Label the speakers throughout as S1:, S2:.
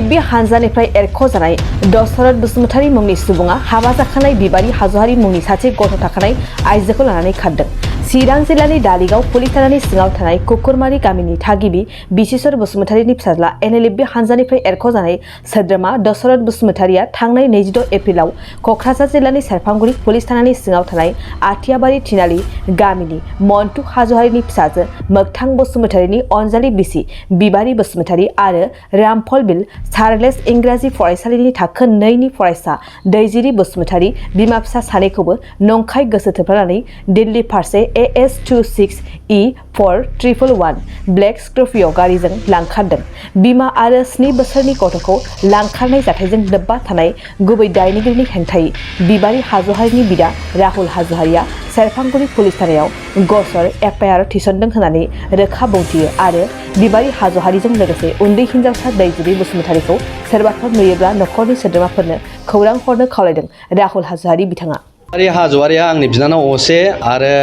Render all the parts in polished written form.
S1: एनएलएफबी हानजानिफ्राय एरख'जानाय धसरत बसुमतारी मुंनि सुबुङा हाबा जाखानाय बिबारि हाज'वारि मुंनि सासे गथ' थाखानाय आइजोखौ लानानै खारदों। चिरां जिल्लानि दालिगाव पुलिस थानानि सिङाव थानाय कुकुरमारि गामिनि थागिबि बिशिसर बसुमतारीनि फिसाज्ला एनएलएफबी हानजानिफ्राय एरख'जानाय सोद्रोमा धसरत बसुमतारीया थांनाय 26 एप्रिलाव क'क्राझार जिल्लानि सेरफांगुरि पुलिस थानानि सिङाव थानाय आथियाबारि थिनालि गामिनि मन्टु हाज'वारिनि फिसाजो मोगथां बसुमतारीनि अनजालि बिसि बिबारि बसुमतारी आरो रामफलबिल चार्लेस इंराजि फरायसालिनि थाखो 2 नि फरायसा दैजिरि बसुमतारी बिमा फिसा सानैखौबो नंखाय गोसो थोफ्लानानै दिल्ली फारसे AS26E4111 ब्लेक स्कर्पिय' गारिजों लांखारदों। बिमा आरो 7 बोसोरनि गथ'खौ लांखारनाय जाथायजों लोब्बा थानाय गुबै दायनिगिरिनि हेंथायै बिबारि हाज'वारिनि बिदा राहुल हाज'वारिया सेरफांगुरि पुलिस थानायाव गसर एफआइआर थिसनदों होननानै रोखा बुंथियो आरो बिबारि हाज'वारिजों लोगोसे उन्दै हिनजावसा दैजिरि बसुमतारीखौ सोरबाफोर नुयोब्ला नखरनि सोद्रोमाफोरनो खौरां हरनो खावलायदों। राहुल हाज'वारि बिथाङा
S2: बिबारि हाज'वारिया आंनि बिनानाव असे आरो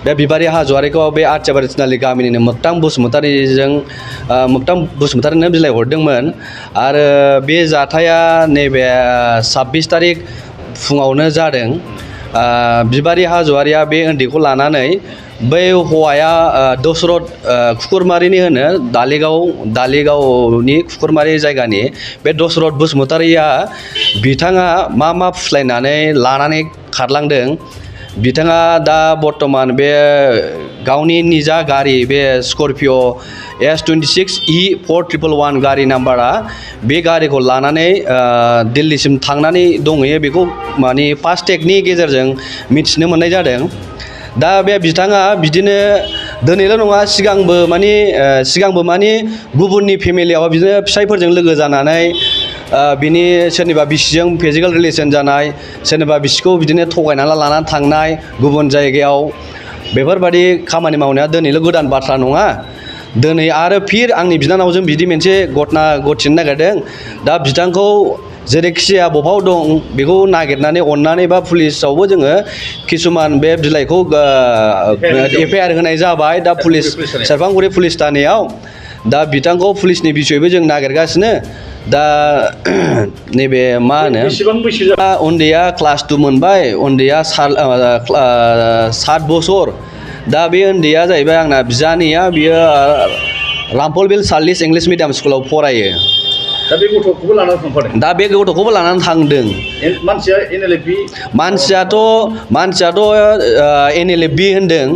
S2: बे बिबारि हाज'वारिखौ बे आथियाबारि थिनालि गामिनिनो मोगथां बसुमतारीनो बिलाइ हरदोंमोन आरो बे जाथाया नैबे 26 तारिख फुङावनो जादों। बिबारि हाज'वारिया बे उन्दैखौ लानानै बै हौवाया धसरत कुकुरमारिनि होनो दालिगावनि कुकुरमारि जायगानि बे धसरत बसुमतारीया बिथाङा मा फुस्लायनानै लानानै खारलांदों। बिथाङा दा बर्तमान बे गावनि निजा गारि बे स्कर्पिय' S26E4111 गारि नाम्बारा बे गारिखौ लानानै दिल्लीसिम थांनानै दंहैयो। बेखौ माने फास्टेगनि गेजेरजों मिथिनो मोननाय जादों। दा बे बिथाङा बिदिनो दिनैल' नङा सिगांबो माने गुबुननि फेमिलियाव बिदिनो फिसायफोरजों लोगो जानानै बिनि सोरनिबा बिसिजों फिजिकेल रिलेसन जानाय, सोरनिबा बिसिखौ बिदिनो थगायनानै लानानै थांनाय गुबुन जायगायाव, बेफोरबायदि खामानि मावनाया दिनैल' गोदान बाथ्रा नङा। दिनै आरो फिर आंनि बिनानावजों बिदि मोनसे घटना घटिनो नागिरदों। दा बिथांखौ जेरैखिजाया बबाव दं बेखौ नागिरनानै अननानै बा पुलिसावबो जोङो किसुमान बे बिलाइखौ एफआइआर होनाय जाबाय। दा पुलिस सेरफांगुरि पुलिस थानायाव दा बिथांखौ पुलिसनि बिसयबो जों नागिरगासिनो। दा नैबे मा होनो उन्दैया क्लास 2 मोनबाय, उन्दैया 7 बोसोर। दा बे उन्दैया जाहैबाय आंना बिजानैया, बियो रामफलबिल चार्लेस इंलिश मिडियाम स्कुलाव फरायो।
S3: दा बे गथ'खौबो लानानै थांफादों?
S2: दा बे गथ'खौबो लानानै थांदों।
S3: मानसिया एनएलएफबी?
S2: मानसियाथ' एनएलएफबी होनदों।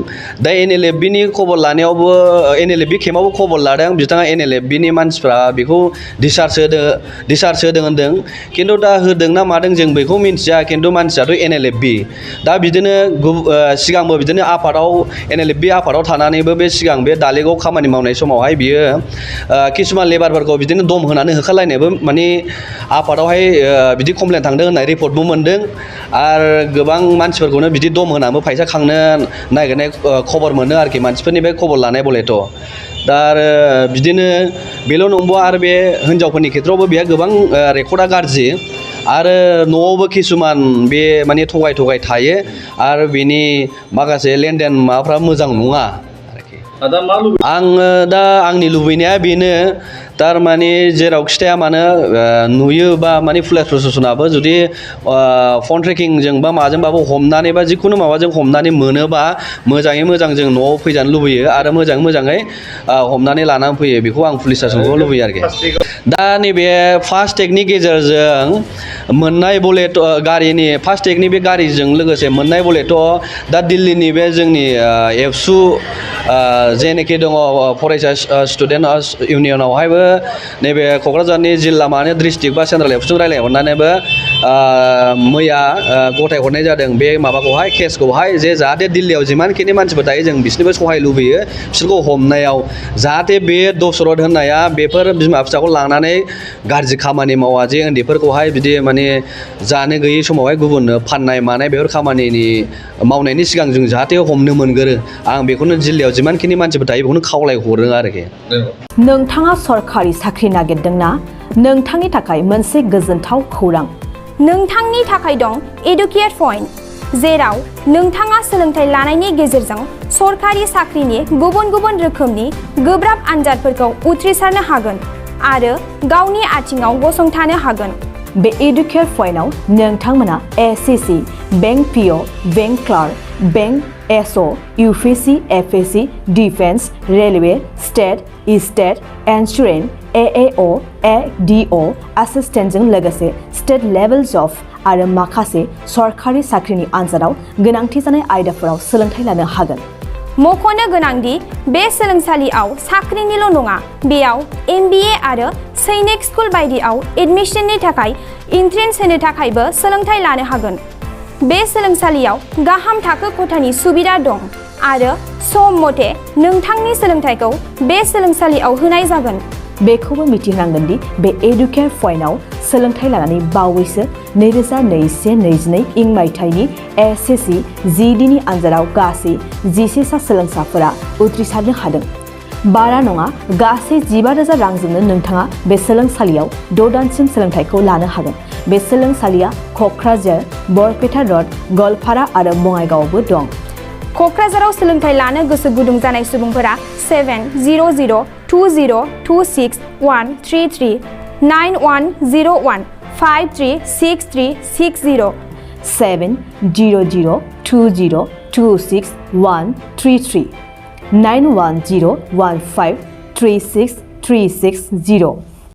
S2: दा एनएलएफबीनि खबर लानायावबो एनएलएफबी केम्पआवबो खबर लादों। बिथाङा एनएलएफबीनि मानसिफ्रा बेखौ डिसार्ज होदों होनदों। खिन्थु दा होदोंना मादों जों बेखौ मिन्थिया। खिन्थु मानसियाथ' एनएलएफबी। दा बिदिनो सिगांबो बिदिनो आफादाव एनएलएफबी आफादाव थानानैबो बे सिगां बे दालिगाव खामानि मावनाय समावहाय बियो किसुमान लेबारफोरखौ बिदिनो दम होनानै होखारलायनायबो माने आफादावहाय बिदि कमप्लेन थांदों होननाय रिपर्टबो मोनदों। आरो गोबां मानसिफोरखौनो बिदि दम होनानैबो फैसा खांनो नागिरनाय खबर मोनो आरोखि मानसिफोरनि बे खबर लानाय बलेथ'। दा आरो बिदिनो बेल' नंबावा, आरो बे हिनजावफोरनि खेथ्रआवबो बेहा गोबां रेकर्डआ गाज्रि आरो न'आवबो किसुमान बे माने थगाय थायो आरो बेनि माखासे लेनदेन माबाफ्रा मोजां नङा आरोखि। आङो दा आंनि लुबैनाया बेनो, थारमाने जेरावखि थाया मानो नुयोबा माने पुलिस प्रशासनाबो जुदि फन ट्रेकिंजों बा माजोंबाबो हमनानै बा जिखुनु माबाजों हमनानै मोनोबा मोजाङै मोजां जों न'आव फैजानो लुबैयो आरो मोजाङै हमनानै लानानै फैयो। बेखौ आं पुलिस स्टेसनखौ लुबैयो आरोखि। दा नैबे फास्टेगनि गेजेरजों मोननाय बलेट गारिनि फास्टेगनि बे गारिजों लोगोसे मोननाय बलेट दा दिल्लीनि बे जोंनि एबसु जेनोखि दङ फरायसा स्टुडेन्ट इउनियनावहायबो नैबे क'क्राझारनि जिल्ला माने डिस्ट्रिक्ट बा सेन्ट्रेल एबसुजों रायज्लायहरनानैबो मैया गथायहरनाय जादों बे माबाखौहाय केसखौहाय, जे जाहाथे दिल्लीयाव जिमानखिनि मानसिफोर थायो जों बिसोरनिबो सहाय लुबैयो बिसोरखौ हमनायाव, जाहाथे बे धसरत होननाया बेफोर बिमा फिसाखौ लानानै गाज्रि खामानि मावा, जे उन्दैफोरखौहाय बिदि माने जानो गैयै समावहाय गुबुननो फाननाय मानाय बेफोर खामानिनि मावनायनि सिगां जों जाहाथे हमनो मोनगोरो। आं बेखौनो जिल्लायाव जिमानखिनि मानसिफोर थायो बेखौनो खावलायहरो आरोखि।
S1: नोंथाङा सरखारि साख्रि नागिरदोंना? नोंथांनि थाखाय मोनसे गोजोनथाव खौरां।
S4: नोंथांनि थाखाय दं एडुकेट पइन्ट, जेराव नोंथाङा सोलोंथाइ लानायनि गेजेरजों सरखारि साख्रिनि गुबुन गुबुन रोखोमनि गोब्राब आनजादफोरखौ उथ्रिसारनो हागोन। आरो गावनि आथिङाव गसंथानो हागोन।
S1: बे एडुकेयर पइन्टआव नोंथांमोना SSC, bank PO, bank clerk, bank SO, UPSC, FSC, defence, railway, state, state, insurance, AAO, ADO, एसिस्टेन्टजों लोगोसे स्टेट लेभेल जब आरो माखासे सरकारि साख्रिनि आनजादाव गोनांथि जानाय आयदाफोराव सोलोंथाइ लानो हागोन।
S4: मख'नो गोनांदि बे सोलोंसालियाव साख्रिनिल' नङा, बेयाव MBA आरो सैनिक स्कुल बायदियाव एडमिशननि थाखाय एन्ट्रेन्स होनो थाखायबो सोलोंथाइ लानो हागोन। बे सोलोंसालियाव गाहाम थाखो खथानि सुबिदा दं आरो सम मथे नोंथांनि सोलोंथाइखौ बे सोलोंसालियाव होनाय जागोन।
S1: बेखौबो मिथिहोनांगोन दि बे एडुकेयर पइन्टआव सोलोंथाइ लानानै बावैसो 2021-22 इं मायथाइनि एसएससि GDनि आनजादाव गासै 11 सा सोलोंसाफोरा उथ्रिसारनो हादों। बारा नङा, गासै 15,000 रांजोंनो नोंथाङा बे सोलोंसालियाव 6 दानसिम सोलोंथाइखौ लानो हागोन। बे सोलोंसालिया क'क्राझार, बरपेटा रड, गवालपारा आरो बङाइगावआवबो दं।
S4: क'क्राझाराव सोलोंथाइ लानो गोसो गुदुं जानाय सुबुंफोरा 70020261333 9101536360
S1: 70020261333 9101536360